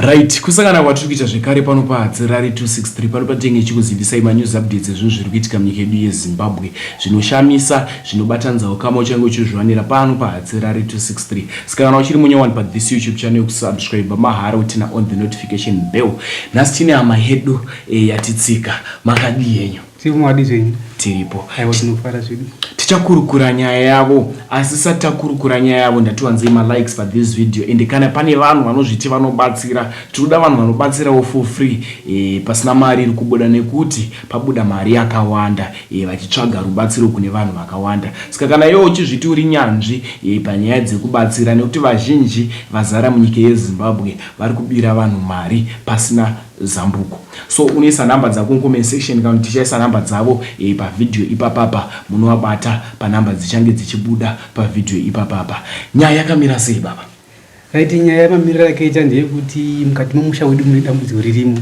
Right, kusangana kwatiri kuita zvekare pano paHatsirari 263 pano patinenge tichikuzivisai manews updates ezvinhu zviri kuitika munyika yedu yeZimbabwe zvinoshamisa zvinobatanidza ukama uchange uchizviwanira pano paHatsirari 263. Saka kana uchiri munyowani pathis YouTube channel kusubscribe mahara utina on the notification bell. Nhasi tine hama yedu e, yatitsika. Makadii henyu? Tiripo makadii zvenyu? Tiripo. Aiwa tinofara zvedu. Tichakurukura nyaya yavo asi sati takurukura nyaya yavo ndatiwanzei malikes pathis video ende kana pane vanhu vanozviti vanobatsira tinoda vanhu vanobatsirawo for free e, pasina mari iri kubuda nekuti pabuda mari yakawanda e, vachitsvaga rubatsiro kune vanhu vakawanda saka kana iwe uchizviti uri nyanzvi e, panyaya dzekubatsira nekuti vazhinji vazara munyika yeZimbabwe vari kubira vanhu mari pasina zambuko so unoisa number dzako mucomment section kana kuti tichaisa number dzavo e, pavideo ipapapa munovabata panumber dzichange dzichibuda pavideo ipapapa nyaya yakamira sei baba? Right, nyaya yamamiriro yakaita ndeyekuti mukati memusha wedu mune dambudziko ririmo.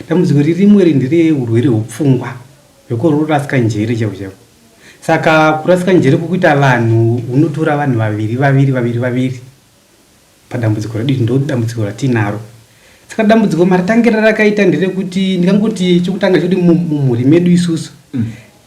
Dambudziko ririmo iri ndereurwere hwepfungwa hwekurasika njere chaiko chaiko. Saka kurasika njere kukuita vanhu unotora vanhu vaviri vaviri vaviri vaviri padambudziko redu iri, ndo dambudziko ratinaro. Saka dambudziko maritangiro rakaita nderekuti ndingangoti chekutanga chekuti mumhuri medu isusu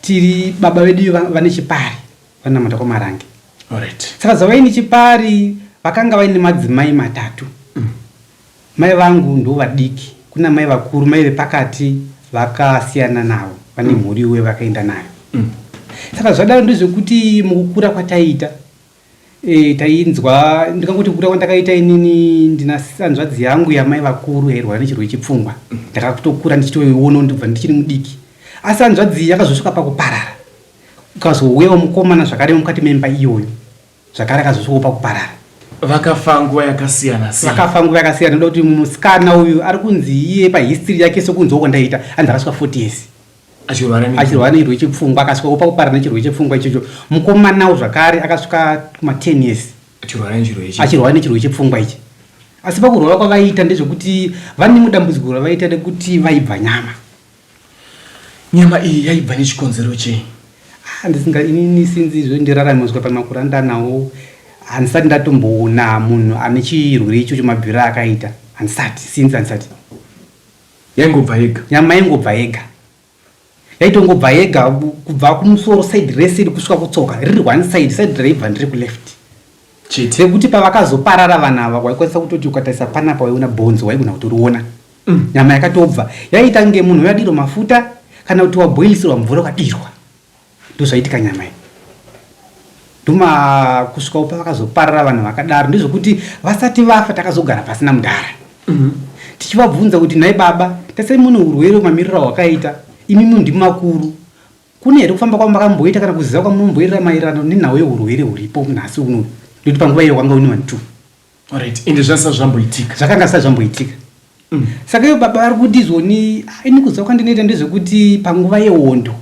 tiri baba vedu vane chipari vanamata kwaMarange. Alright. Saka zvavaine chipari vakanga vaine madzimai matatu. Mai vangu ndo vadiki, kuna mai vakuru, mai vepakati vakasiyana navo vane mhuri uye vakaenda nayo. Saka zvadaro ndezvekuti mukukura kwataiita e, tainzwa ndikangoti kukura kwandakaita inini ndina hanzvadzi yangu yamai vakuru yairwara nechirwere chepfungwa. Ndakatokura ndichitoiona ndibva ndichiri mudiki, asi hanzvadzi iyi yakazosvika pakuparara. Kukazouyawo mukomana zvakare mukati memba iyoyo zvakare akazosvikawo pakuparara. Vakafa nguva yakasiyana sei? Vakafa nguva yakasiyana ndoda kuti musikana uyu ari kunzi iye pahistory yake sekunzwa kwandaita anzi akasvika 40 years achirwara ne achirwara nechirwere chepfungwa akasvikawo pakuparara nechirwere chepfungwa ichocho. Mukomanawo zvakare akasvika kuma 10 years achirwara nechirwere ichi. Achirwara nechirwere chepfungwa ichi. Asi pakurwara kwavaiita ndezvekuti vane mudambudziko ravaiita rekuti vaibva nyama. Nyama iyi yaibva nechikonzero chei? Ah, ndisinga inini sinzi izvo ndirarame kusvika pamakore andanawo handisati ndatomboona munhu ane chirwere ichocho mabviro aakaita handisati sinzi handisati. Yaingobva yega? Nyama yaingobva yega, yaitongobva yega kubva kumusoro side rese iri kusvika kutsoka riri one side, side raibva ndiri kuleft chete. Rekuti pavakazoparara vanhu ava waikwanisa kutoti ukatarisa panapa waiona bhonzo waigona kutoriona. Nyama yakatobva yaita kunge munhu wadirwa mafuta kana kuti wabhoilisirwa mvura ukadirwa. Ndozvaitika nyama iyi. Ndoma kusvika pavakazoparara vanhu vakadaro ndezvekuti vasati vafa takazogara pasina mudhara. Tichivabvunza kuti nhai baba tasai mune urwere mamiriro ahwakaita imi ndimi makuru. Kune here kufamba kwamakamboita kana kuziva kwamunomboirira maererano nenhau yehurwere huripo nhasi uno? Nekuti panguva iyo kwanga kune vanhu 2. Alright, ende zvanga zvisati zvamboitika. Zvakanga zvisati zvamboitika. Saka ivo baba vari kuti izvoni, ah, ini kuziva kwandinoita ndezvekuti panguva yehondo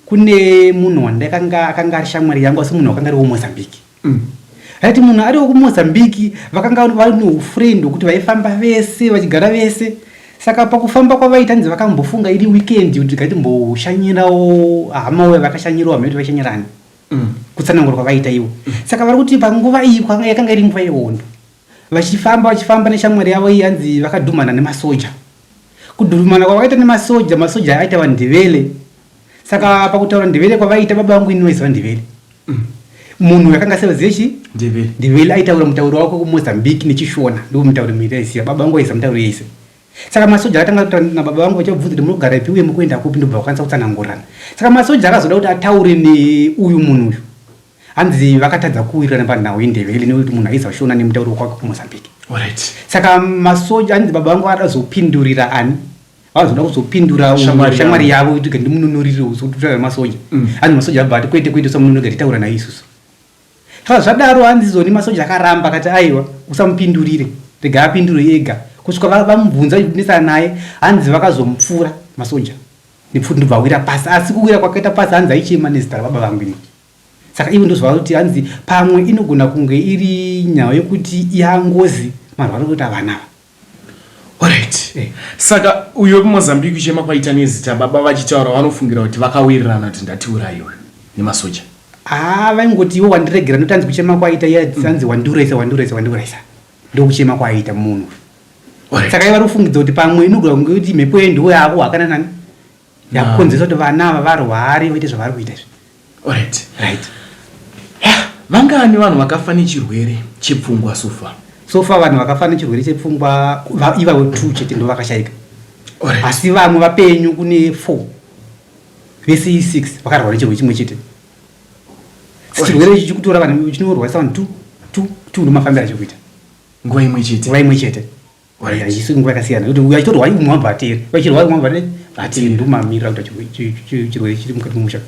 kune munhu wandakanga akanga ari shamwari yangu asi munhu wakanga ari weMozambique. Right, munhu ari wekuMozambique vakanga vane ufriend hwekuti vaifamba vese vachigara vese. Saka pakufamba kwavaita hanzi vakambofunga iri weekend kuti ngatimboshanyirawo hama uya vakashanyirawo hama yedu vaishanyirani. Kutsanangura kwavaita ivo. Saka vari kuti panguva iyi yakanga iri nguva yehondo. Vachifamba vachifamba neshamwari yavo iyi hanzi vakadhumana nemasoja. Kudhumana kwavakaita nemasoja, masoja aita vaNdebele. Saka pakutaura Ndebele kwavaita baba vangu ini vaiziva Ndebele. Munhu yakanga asingazive chi? Ndebele. Ndebele aitaura mutauro wake kuMozambique neChishona ndiwo mitauro miviri aiziva. Baba vangu vaiziva mitauro yese. Saka masoja akatanga kutaura nababa vangu vachibvunza kuti munogara ipi uye mukuenda kupi ndobva vakwanisa kutsanangurana. Saka masoja akazoda kuti ataure neuyu munhu uyu. Hanzi vakatadza kuwirirana panhau yeNdebele nekuti munhu aiziva Shona nemutauro wake kuMozambique. Alright. Saka masoja hanzi baba vangu vakada kuzopindurira ani? Vazoda kuzopindura shamwari yavo kuti ndimununurire kutaura nemasoja. Hanzi masoja abva ati kwete kwete usamununurira titaura naye isusu. Saka zvadaro hanzi zoni masoja akaramba akati aiwa usamupindurire rega apindure ega kusvika vamubvunza vachinetsana naye hanzi vakazomupfura masoja nepfuti ndobva awira pasi asi kuwira kwakaita pasi hanzi aichema nezita rababa vangu ini. Saka ivo ndozvavari kuti hanzi pamwe inogona kunge iri nyaya yekuti yangozi marwaro kuita vana ava. Alright. Saka uyo wekuMozambique kuchema kwaita nezita baba vachitaura vanofungira kuti vakawirirana kuti ndatiurayiwe nemasoja. Ah, vaingoti iwe wandiregera ndotanzi kuchema kwaita iye hanzi wandiurayisa wandiurayisa wandiurayisa. Ndokuchema kwaaita munhu. Saka ivo vari kufungidza kuti pamwe inogona kunge kuti mhepo iyo ndiwo yavo hakana nani yakukonzeresa kuti vana ava varware vaite zvavari kuita izvi. Alright. Right. Vangani vanhu vakafa nechirwere chepfungwa so far? So far vanhu vakafa nechirwere chepfungwa ivavo 2 chete ndo vakashaika. Alright. Asi vamwe vapenyu kune 4. Vese 6 vakarwara nechirwere chimwe chete. Chirwere ichi chikutora vanhu chinorwarisa vanhu 2 2 2 ndomafambiro achikuita. Nguva imwe chete. Nguva imwe chete. Haisi nguva yakasiyana kuti uyu achitorwa umwe wabva ateera vachirwara umwe wabva ateera ndomamirira kuti chirwere chiri mukati memusha.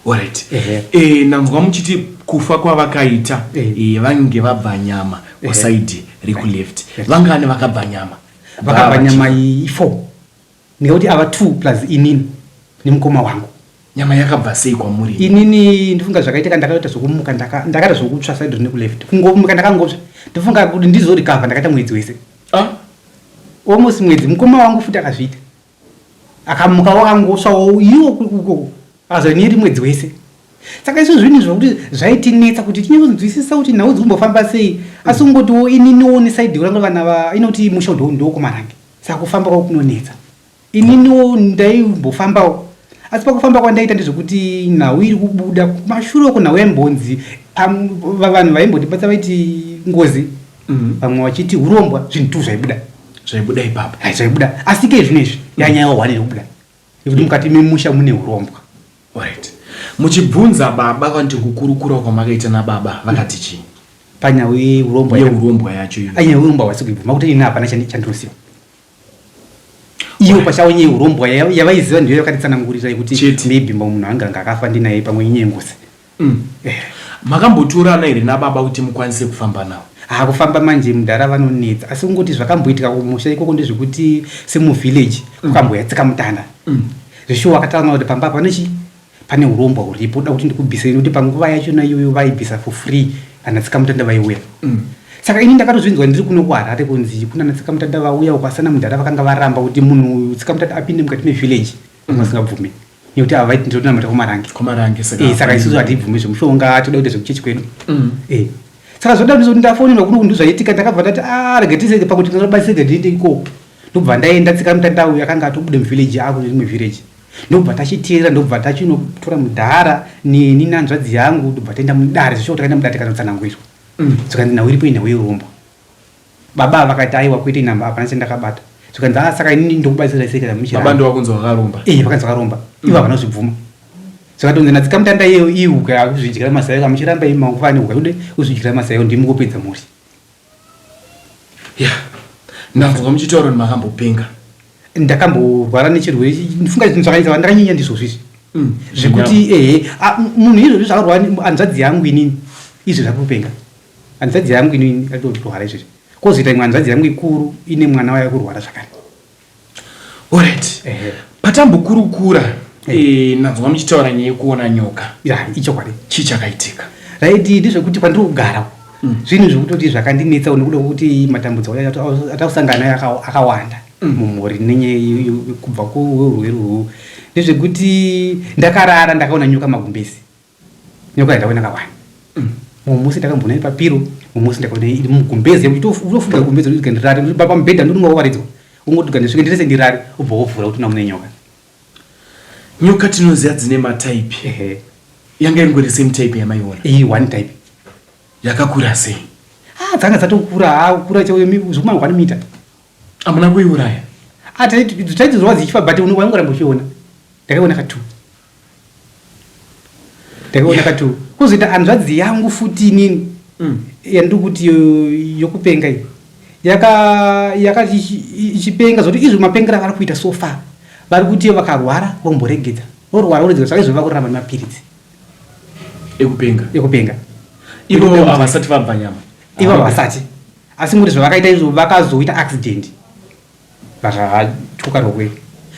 Alright. Eh, ndanzwa muchiti kufa kwavakaita eh, vange vabva nyama kusaidi rekuleft. Vangani vakabva nyama? Vakabva nyama i4. Ndingauti ava 2 plus inini nemukoma wangu. Nyama yakabva sei kwamuri? Inini ndifunga zvakaitika ndakaita zvokumuka ndakaita zvokutsva side rine kuleft. Kungomuka ndakangotsva. Ndifunga kuti ndizorecover ndakaita mwedzi wese. Ah? Almost mwedzi. Mukoma wangu futi akazviita. Akamuka wakangotsvawo iwo uko. Akazoniri mwedzi wese. Saka izvo zvinhu zvokuti zvaitinetsa kuti tinyatsonzwisisa kuti nhau dzikumbofamba sei. Asi kungotiwo ininiwo neside rangu vana va inoti musha ndokumarange. Saka kufamba kwako kunonetsa. Ininiwo ndaimbofambawo asi pakufamba kwandaita ndezvekuti nhau iri kubuda kumashure uko nhau yaimbonzi vanhu vaimbondibatsa vaiti ngozi mhm. vamwe vachiti urombwa zvinhu tu zvaibuda zvaibuda ipapo hai zvaibuda asi ke zvino izvi yanyaya hwani iri kubuda nekuti mukati memusha mune urombwa Alright. Muchibvunza baba vanti kukurukura kwamakaita nababa vakati chii? Panyau yeurombwa yeurombwa yacho iyo. Anyaya yeurombwa havasi kuibvuma kuti ini hapana chandinoziva. Iyo pachawo nyaya yeurombwa yavaiziva ndiyo yakatitsanangurira yekuti maybe munhu anga anga akafa ndinaye pamwe inyaya yengozi. Mm. Eh. Makambotorana here nababa kuti mukwanise kufamba navo? Ha kufamba manje mudhara vanonetsa asi kungoti zvakamboitika kumusha ikoko ndezvekuti semuvillage mm. kukamboya tsika mutanda mm. Zveshuwa wakataura kuti pamba pane chi pane urombwa huripo uda kuti ndikubvisei nekuti panguva yachona iyoyo vaibvisa for free ana tsikamutanda vaiuya mm. Saka ini ndakatozvinzwa ndiri kuno kuHarare kunzi kuna ana tsikamutanda vauya uko asana mudhara vakanga varamba kuti munhu uyu tsikamutanda apinde mukati mevillage mm. vasingabvumi nekuti ava vaiti ndinotonamata kumarange kumarange saka eh, saka isusu hatibvumi zvemushonga toda kuita zvekuchechi kwedu mm. eh. Saka zvoda kuti ndafonerwa kuno kundu zvaitika ndakabva ndati ah rega tiseke pakuti ndinobatsirika ndiende ikoko Ndobva ndaenda tsikamutanda uyu akanga atobuda muvillage akune rimwe village. Ndobva tachiteera ndobva tachinotora mudhara neni nehanzvadzi yangu ndobva taenda mudare zveshuwa takaenda mudare tikanotsanangurirwa. Mm. Zvikanzi nhau iripo inhau yeurombo. Baba vakati aiwa kwete inamba hapana chandakabata. Zvikanzi ah saka inini ndokubatsirai sei kana muchiramba. Baba ndovakunzi vakaromba. Eh vakanzi vakaromba. Ivo havana kuzvibvuma. Zvakatonzi natsikamutanda iyeyo ihuka yakuzvidyira mazai kamuchiramba imi manguva ane huka kude kuzvidyira mazai ndimi kupedza mhuri. Yeah. Ndanzwa muchitaura kuti makambopenga. Ndakamborwara nechirwere ndifunga zvinhu zvakanyanya ndakanyanya ndizvozvo izvi. Mm. Zvekuti ehe munhu izvozvi zvakarwara hanzvadzi yangu inini izvi zvakupenga. Hanzvadzi yangu inini arikurwara izvezvi. Kozoita imwe hanzvadzi yangu ikuru ine mwana wayo kurwara zvakare. Alright. Patambokurukura eh, ndanzwa muchitaura nyaya yekuona nyoka. Ya, ichokwadi. Chii chakaitika? Right, ndezvekuti kwandiri kugara mm. zvinhu zvekutoti zvakandinetsa nekuda kwekuti matambudziko atakusangana nayo akawanda mm. mumhuri nenyaya kubva kuurwere urwu ndezvekuti ndakarara ndakaona nyoka magumbezi nyoka yandaona kawani mm. mumwe musi ndakamboona iri papiro mumwe musi ndakaona iri mugumbeze utofunga gumbeze kuti ndirare pamubhedha ndinonga wawaridzwa ungoti ndisvike ndirese ndirare ubva wovhura kuti mune nyoka nyoka tinoziva dzine matype ehe yanga ingori same type yamaiona iyi one type yakakura sei ah dzanga dzatokura ah kukura chaiyo zvekuma 1 meter amuna kuiuraya ah taiti dzichifa but waingoramba uchiona ndakaiona ka 2 ndakaona kati kuzoita hanzvadzi yangu futi inini mm. yandiri kuti yokupenga iyi yakati ichipenga zvokuti izvo mapengera avari kuita so far vari kuti vakarwara vomboregedza vorwara voregedza saka izvo vakurarama nemapiritsi ekupenga ekupenga ivo havasati vabva nyama ivo havasati asi ngoti zvavakaita izvo vakazoita accident Vakatyoka rokwe.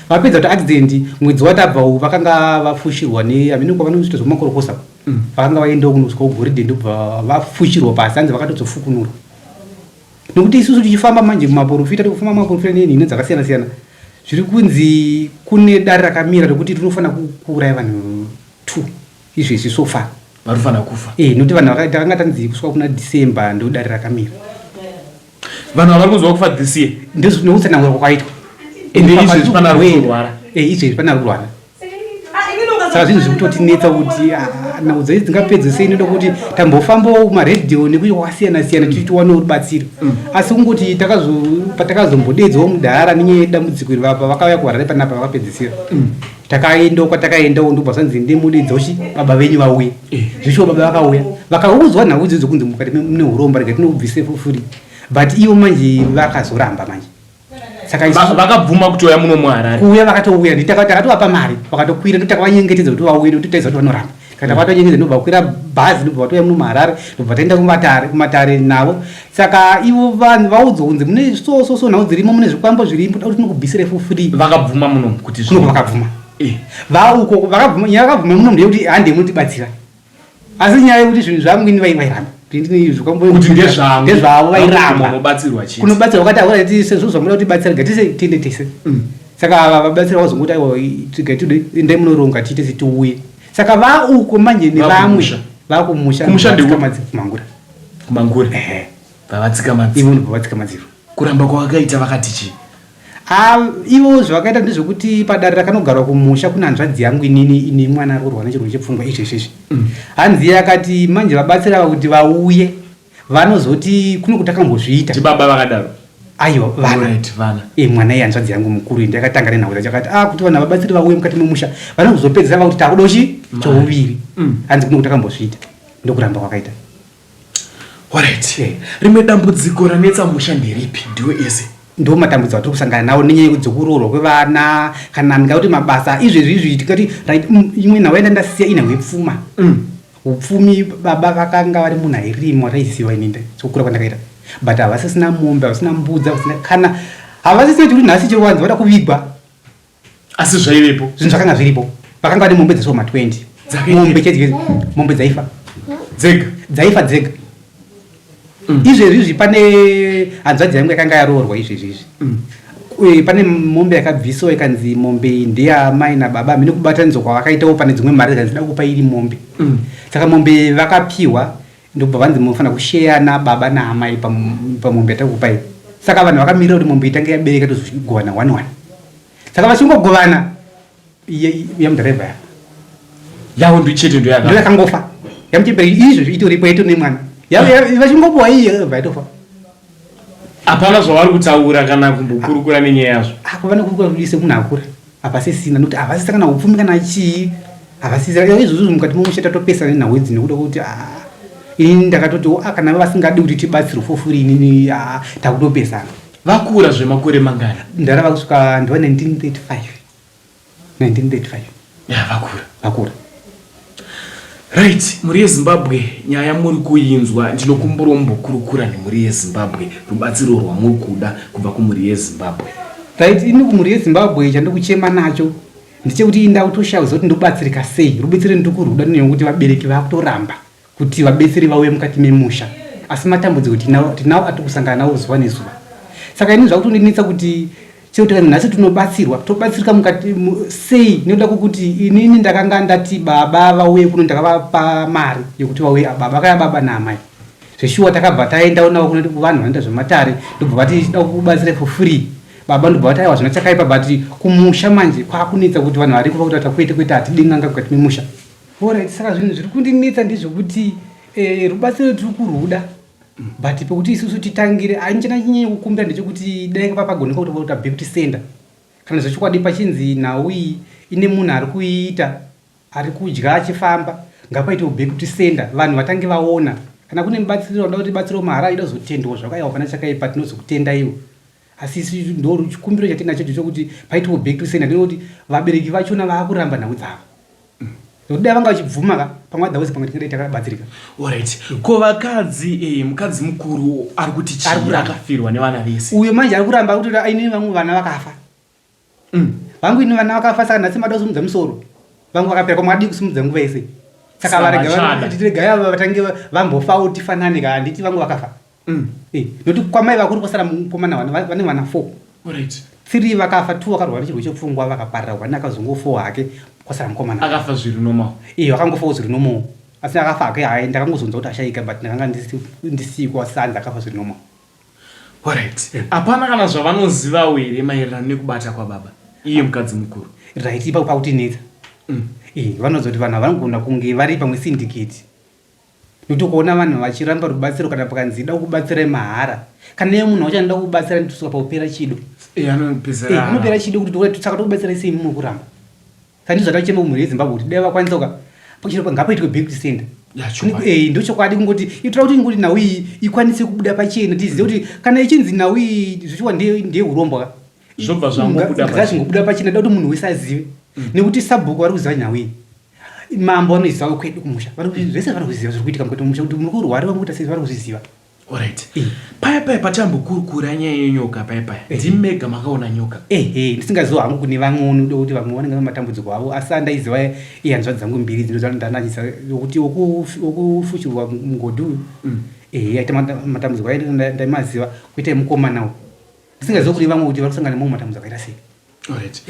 Vapedza kuti accident mwedzi watabva uyu vakanga vafushirwa ne hameno kwavanoita zvemakorokosa. Mm. Vakanga vaendawo kunosvika kugoridhe ndobva vafushirwa pasi hanzi vakatodzofukunurwa. Nekuti isusu tichifamba manje mumaporofita tikufamba mumaporofita nenhino dzakasiyana siyana zviri kunzi kune dare rakamira rekuti rinofanira kuuraya vanhu two izvezvi so far. Vanofanira kufa. Eh, nekuti vanhu takanga tanzi kusvika kuna December ndodare rakamira. Vanhu vari kunzwa kufa this year. Ndozvinokutsanangura kwakaitwa. Ende izvezvi pana ari kurwara. Eh, izvezvi pana ari kurwara. Saka zvinhu zvekutotinetsa kuti ah, nhau dzai dzingapedze sei noda kuti tambofambawo kumaredhiyo nekuti kwakasiyana siyana tichitowana rubatsiro. Asi kungoti patakazombodedzawo mudhara nenyaya yedambudziko iri vapa vakauya kuHarare panapa vakapedzisira. Takaendawo kwatakaendawo ndobva zvanzi ndimudedza uchi baba venyu vauye. Eh. Zvishuwa baba vakauya vakaudzwa nhau idzodzo kunzi mukati mune huromba rega tinokubvise for free. But ivo manje vakazoramba manje. Saka isusu vakabvuma kuti uya muno muHarare. Kuuya vakatouya takatovapa mari vakatokwira ndotakavayengetedza kuti vauye nekuti taiziva kuti vanoramba. Saka takavanyengetedza ndobva vakwira bhazi ndobva vatouya muno muHarare ndobva taenda kumatare kumatare navo. Saka ivo vanhu vaudzwa kunzi mune so so so nhau dzirimo mune zvikwambo zvirimo toda kuti tinokubvisire for free. Vakabvuma muno kuti kuno vakabvuma. Eh. Vauko vakabvuma nyaya vakabvuma muno ndeyekuti handei munotibatsira. Asi nyaya yekuti zvinhu zvangu ini vairamba. Kuti ndezvangu. Ndezvavo vairamba. Kunobatsirwa chete. Kunobatsirwa vakati ahora ti sezvo zvamuda kutibatsira gatise tiende tese. Mm. Saka ava vabatsira vazongoti aiwa tigati endai munoronga tiite setiuye. Saka vauko manje nevamwe vakumusha. Kumusha ndiko kumangura. Kumangura. Ehe. Vavatsika madziro. Ivo ndobva vatsika madziro. Kuramba kwavakaita vakati chii? Ah, ivo zvavakaita ndezvekuti padare rakanogarwa kumusha kuna hanzvadzi yangu inini ine mwana ari kurwara nechirwere chepfungwa izvezvi izvi. Mm. Hanzi iye akati manje vabatsira ava kuti vauye vanozoti kuno kuti takambozviita. Ndibaba vakadaro. Aiwa vana. Right, vana. E, mwana iye hanzvadzi yangu mukuru indi akatanga nenhau dzacho akati ah kuti vanhu vabatsiri vauye mukati memusha vanozopedzisa vakuti takuda chi chouviri. Mm. Hanzi kuno kuti takambozviita ndokuramba kwakaita. Alright. Yeah. Rimwe dambudziko ranetsa musha nderipi? Ndiwe ese. Ndiwo matambudziko atiri kusangana nawo nenyaya yekuroorwa kwevana kana ndingati mabasa izvezvi izvi tikati right mm, imwe nhau yanda ndasiya inhau yepfuma. Mm. Upfumi baba vakanga vari munhu airima wataiziva ini sekukura kwandakaita. But havasisina mombe, havasina mbudzi, havasina kana havasisina chekuti nhasi chero vanzi vada kuvigwa. Asi zvaivepo. Zvinhu zvakanga zviripo. Vakanga vane mombe dzesoma 20. Mombe chete mombe dzaifa. Dzega. Dzaifa dzega. Mm. Izvezvi izvi pane hanzvadzi yangu yakanga yaroorwa izvezvi izvi. Mm. Eh, pane mombe yakabviswa ikanzi mombe iyi ndeyamai nababa hamene kubatanidzwa kwavakaitawo pane dzimwe mari dzikanzi da kupa iri mombe. Mm. Saka mombe vakapiwa ndobva vanzi munofanira kusheya nababa naamai pamombe yatakupai. Saka vanhu vakamirira kuti mombe itange yabereka tozogovana one one. Saka vachingogovana yamudhiraivha ya yavo ndichete ndo yakangofa yamuchembere izvozvo itoripo yaito nemwana vachingopuwa iye bva yatofa. Hapana zvavari kutaura kana kumbokurukura nenyaya yazvo. Ako vanokurukura kudii semunhu akura havasisina nokuti havasisa kana upfumi kana chii havasisina izvozvo mukati memusha tatopesa nenhau idzi nekuda kwekuti ah, ini ndakatoti ah, kana vasingadi kuti tibatsirwe fofuri inini ah, takutopesana. Vakura zvemakore mangani? Ndarava kusvika ndiva 1935. 1935. Ya vakura. Vakura. Right, mhuri yeZimbabwe nyaya muri kuinzwa ndinokumbura mumbokurukura nemhuri yeZimbabwe rubatsiro rwamuri kuda kubva kumhuri yeZimbabwe. Right, ini kumhuri yeZimbabwe chandikuchema nacho ndechekuti ndakutoshaya kuziva kuti ndobatsirika sei. Rubetsero ndikuruda nekuti vabereki vakutoramba. Kuti vabetseri vauye mukati memusha asi matambudziko tinawo tinawo atiri kusangana nawo zuva nezuva saka ini zvakutondinetsa kuti chero tikanzi nhasi tinobatsirwa tobatsirika mukati sei nekuda kwekuti inini ndakanga ndati baba vauye kuno ndakavapa mari yekuti vauye baba vakaya baba naamai zveshuwa takabva taendawo navo kuno kuvanhu vanoita zvematare ndobva vati tida kubatsira for free baba ndobva vati aiwa zvina chakaipa but kumusha manje kwakunetsa kuti vanhu variko vakuti vatakwete kwete hatidi n'anga mukati memusha Horait saka zvinhu zviri kundinetsa ndezvekuti eh, rubatsiro tiri kurwuda but pekuti isusu titangire anichana chinyanya kukumbira ndechekuti dai papagoneka kuti vakuta back to sender kana zvechokwadi pachinzi nhau iyi ine munhu ari kuiita ari kudya achifamba ngapaitewo back to sender vanhu vatange vaona kana kune mubatsiri vanoda kuti batsiro mahara ida kuzotendwa zvakaiwa pana chakaipa tinozokutendaiwo asi isu ndo chikumbiro chatinacho chokuti paitewo back to sender ndinokuti vabereki vachona vaakuramba nhau dzavo Nekuti dai vanga vachibvuma ka pamwe otherwise pamwe tingadai takabatsirika. Alright. Ko vakadzi eh, mukadzi mukuru ari kuti chii? Ari kuramba. Akafirwa nevana vese. Uyo manje ari kuramba ari kutoti ini vangu vana vakafa. Mm. Vangu ini vana vakafa saka nhasi mada kusimudza musoro. Vangu vakapera ko madii kusimudza nguva yese. Saka varega regai ava vatange vambofawo tifanane ka handiti vangu vakafa. Mm. Eh, nokuti kwamai vakuru kwasara mukomana vana vane vana 4. Alright. 3 vakafa, 2 vakarwara nechirwere chepfungwa vakaparira, one akazongofawo hake kwasara mukomana. Akafa zviri normal. Eh, akangofawo zviri normal. Asi akafa hake hayi ndakangozonzwa kuti ashaika but ndakanga ndisiko asi hanzi akafa zviri normal. Alright. Hapana kana zvavanozivawo here maererano nekubata kwababa iye mukadzi mukuru? Right, ipapo pakutinetsa. Eh, vanoziva kuti vanhu vanogona kunge vari pamwe syndicate. Nekuti ukaona vanhu vachiramba rubatsiro kana pakanzi ida kubatsirai mahara, kana iye munhu wacho anoda kubatsira nditosvika pakupera chido. Eh, anopedzera. Eh, anopera chido kuti saka tokubatsirai sei muri kuramba. Saka ndizvo zvatachema kumhuri yeZimbabwe kuti dai vakwanisa ka chero ngapaitwe back to center. Eh, ndochokwadi kungoti itoda kuti ngoti nhau iyi ikwanise kubuda pachena tizive kuti kana ichinzi nhau iyi zvichiwa ndeyeurombwa ka. Zvobva zvangobuda pachena. Pachena da kuti munhu wese azive. Nekuti sabhuku vari kuziva nhau iyi. Mambo vanoziva kwedu kumusha. Vari zvese vari kuziva zviri kuitika mukati memusha kuti muri kurwariwa muri kuita sei vari kuzviziva. Alright. Paya paya patambokurukura nyaya yenyoka paya paya. Ndimi mega makaona nyoka. Ehe, ndisingaziva hangu kune vamwe unoda kuti vamwe vanenge vane matambudziko avo asi andaiziva ihanzvadzi dzangu mbiri idzi ndodzandanachisa wokuti wokufushirwa mugodhi uyu. Ehe, aita matambudziko aye ndaimaziva kuita yemukomana uyu. Ndisingaziva kune vamwe kuti vari kusangana nemamwe matambudziko akaita sei. Alright.